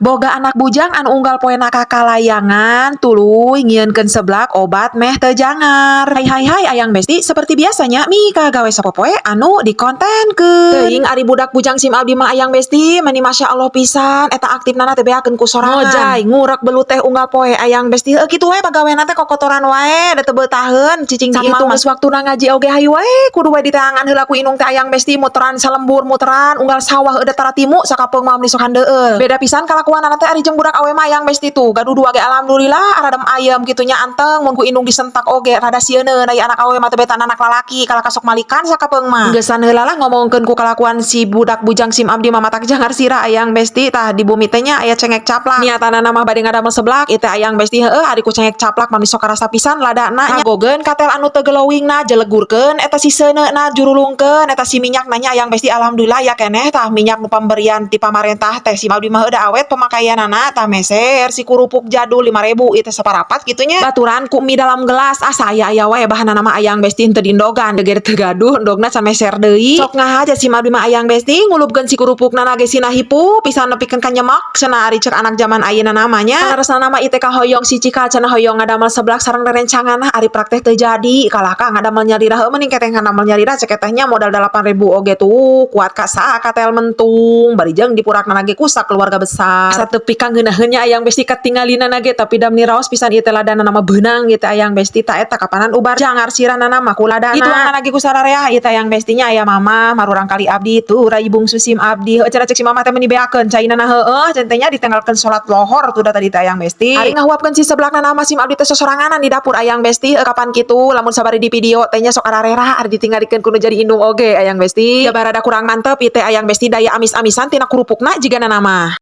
Boga anak bujang anu unggal poena kakalayangan, tuluy ngieunkeun seblak obat meh teu jangar. Hai hai hai, Ayang Besti, seperti biasanya mika gawe sapopoe anu dikontenkeun. Teuing ari budak bujang sim abdi mah, Ayang Besti, meni Masya Allah pisan eta aktifna teh beakeun ku sorangan. Ngojay, ngurek belut teh unggal poe, Ayang Besti. Heuh, kitu we pagaweana teh, kokotoran wae da teu beutaheun cicing di imah. Geus waktuna ngaji oge hayu wae kudu we diteangan heula ku indung teh, Ayang Besti, muteran salembur, muteran unggal sawah eueuh taratimu sakapeung mah sok handeueul. Beda pisan kalakuanana teh ari jeung budak awe mah, Ayang Besti. Tuh gaduh dua ge alhamdulillah aradem ayem kitu nya, anteng mun ku indung disentak oge rada sieuneun. Aya anak awe mah teu beta anak lalaki, kalah kasok malikan sakapeung mah. Geusan heula lah ngomongkeun ku kalakuan si budak bujang sim abdi mah, matak jangar sirah, Ayang Besti. Tah, di bumi teh nya aya cengek caplak, niatanana mah bade ngadamel seblak ieu teh, Ayang Besti. Heueuh, ari ku cengek caplak mah sok karasa pisan ladana nya. Kagogeun katel anu teu glowing-na, jelegurkeun eta si seuneuna, jurulungkeun eta si minyak nanya, Ayang Besti. Alhamdulillah ya keneh tah minyak nu pemberian ti pamarentah teh, sim abdi mah heueuh awet pemakaianana. Tah, meser si kerupuk jadul 5000 ieu teh saparapat kitu nya, baturan ku mie dalam gelas. Ah, saya aya wae bahanana mah, Ayang Besti, henteu dindogan geger teu gaduh endogna sameser deui. Sok ngahaja sim abdi mah, Ayang Besti, ngulubkeun si kerupukna ge sina hipu pisan nepikeun ka nyemek cenah ari cek anak zaman ayeuna namanya. Saleresna mah ieu teh kahoyong si Cika cenah hoyong ngadamel seblak sareng rerencangan, ari praktek teu jadi, kalah ka ngadamel nyalira. Heueuh, mending keteh ngadamel nyalira cek teteh nya, modal 8000 oge tuh kuat ka katel mentung bari jeung dipurakna ge ku keluarga besar. Asa teu pikangeunaheun nya, Ayang Besti, katingalina ge, tapi da meni raos pisan ieu teh ladana mah beunang gitu, Ayang Besti. Ta eta kapanan ubar jangar sirana mah ku ladana dituangna lagi ku sarareah ieu teh, Ayang Besti nya. Aya mama marurang kali abdi tuh, rai bungsu sim abdi. Heueuh, cenah cek si mama teh meni beakeun caina. Heueuh, cenah nya ditenggalkeun salat lohor tuh da tadi teh, Ayang Besti. Ari ngahuapkeun si seblakna mah sim abdi teh sosoranganan di dapur, Ayang Besti. Heueuh, kapan kitu lamun sabari di video teh nya sok ararera ari ditinggalikeun kudu jadi indung oge, Ayang Besti. Jabarada kurang mantep ieu teh, Ayang Besti, daya amis-amisan tina kerupukna jigana nama.